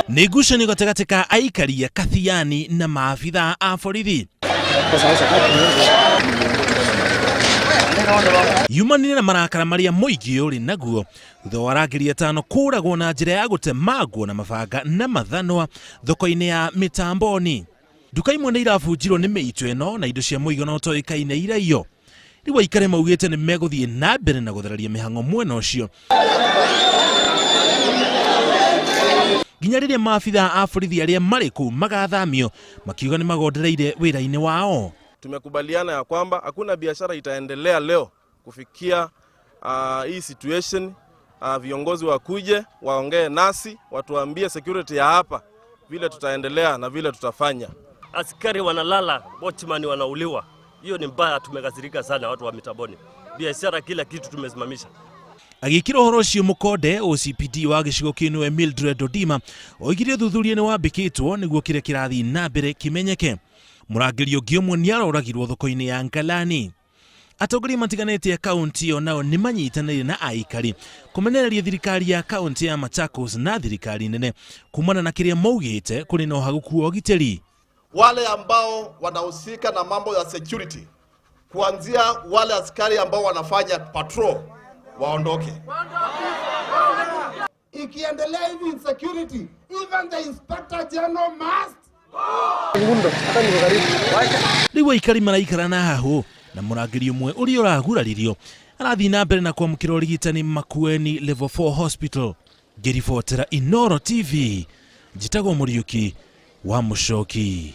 Nĩ ngucanio gatagatĩ ka aikari a Kathiani na maabithaa a borithi. Yumanire na marakara marĩa mũingĩ ũrĩ naguo thutha wa arangĩri atano kũragwo na njĩra ya gũtemangwo na mabanga na mathanwa thoko-inĩ ya Mĩtamboni. Nduka imwe nĩ irabunjirwo nĩ mĩitũ ĩno na indo cia mũigana ũtoĩkaine iraiyo. Rĩu aikari maugĩte nĩ megũthiĩ na mbere na gũthararia mĩhang'o mwena ũcio nginya rĩrĩa maabithaa a borithi arĩa marĩ kũu magathamio, makiuga nĩ magondereire wĩra-inĩ wao. Tumekubaliana ya kwamba hakuna biashara itaendelea leo kufikia hii situation. Viongozi wakuje waongee nasi, watuambie security ya hapa vile tutaendelea na vile tutafanya. Askari wanalala, watchman wanauliwa. Hiyo ni mbaya, tumekasirika sana watu wa Mitaboni. Biashara kila kitu tumesimamisha. Agĩkĩra ũhoro ũcio mũkonde, OCPD wa gĩcigo kĩu nĩwe Mildred Odima oigire ũthuthuria nĩ wambĩkĩtwo nĩguo kĩrĩa kĩrathiĩ na mbere kĩmenyeke. Mũrangĩri ũngĩ ũmwe nĩ aroragirwo thoko-inĩ ya Ngalani. Atongoria matiganĩte a kaunti ĩyo nao nĩ manyitanĩire na aikari kũmenereria thirikari ya kaunti ya Machakos na thirikari nene kumana na kĩrĩa maugĩte kũrĩ na ũhagũku wa ũgitĩri. Wale ambao wanahusika na mambo ya security, kuanzia wale askari ambao wanafanya patrol waondoke. Ikiendelea hivi insecurity, even the inspector general must Rĩu aikari maraikara na hahũ na mũrangĩri ũmwe ũrĩa ũraguraririo arathiĩ na mbere na kwamũkĩra ũrigitani Makueni Level 4 Hospital. Ngĩribotera Inoro TV, njĩtagwo Mũriũki wa Mũcoki.